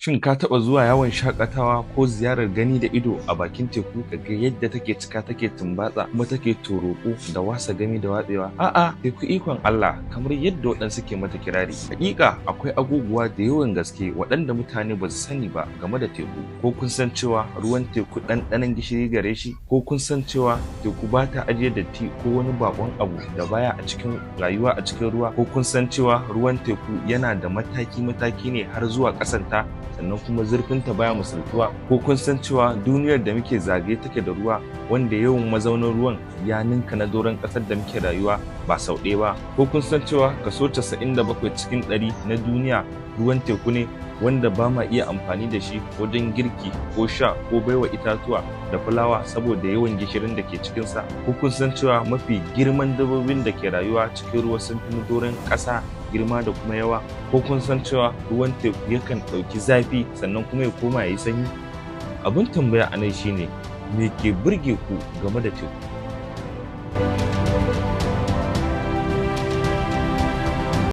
Shin ka taɓa zuwa yawon shaƙatawa ko ziyarar gani da ido a bakin teku ka ga yadda take cika, take tumbatsa, kuma take toroko da wasa gami da watsewa? A'a, teku ikon Allah, kamar yadda waɗansu ke mata kirari. Hakika akwai abubuwa da yawan gaske waɗanda mutane ba su sani ba game da teku. Ko kun san cewa ruwan teku ɗanɗanon gishiri gare shi? Ko kun san cewa teku ba ta ajiye datti ko wani baƙon abu da baya a cikin rayuwa a cikin ruwa? Ko kun san cewa ruwan teku yana da mataki-mataki ne har zuwa ƙasanta, sannan kuma zurfinta baya misaltuwa? Ko kun san cewa duniyar da muke zagaye take da ruwa, wanda yawan mazaunin ruwan ya ninka na doron ƙasar da muke rayuwa ba sau ɗaya ba? Ko kun san cewa kaso 97 cikin 100 na duniya ruwan teku ne, wanda ba ma iya amfani da shi wajen girki ko sha ko baiwa itatuwa da fulawa saboda yawan gishirin da ke cikinsa? Ko kun san cewa mafi girman dabbobin da ke rayuwa cikin ruwa sun fi na doron ƙasa girma da kuma yawa? Ko kun san cewa ruwan teku yakan ɗauki zafi sannan kuma ya koma ya yi sanyi? Abin tambaya a nan shine, me ke burge ku game da teku?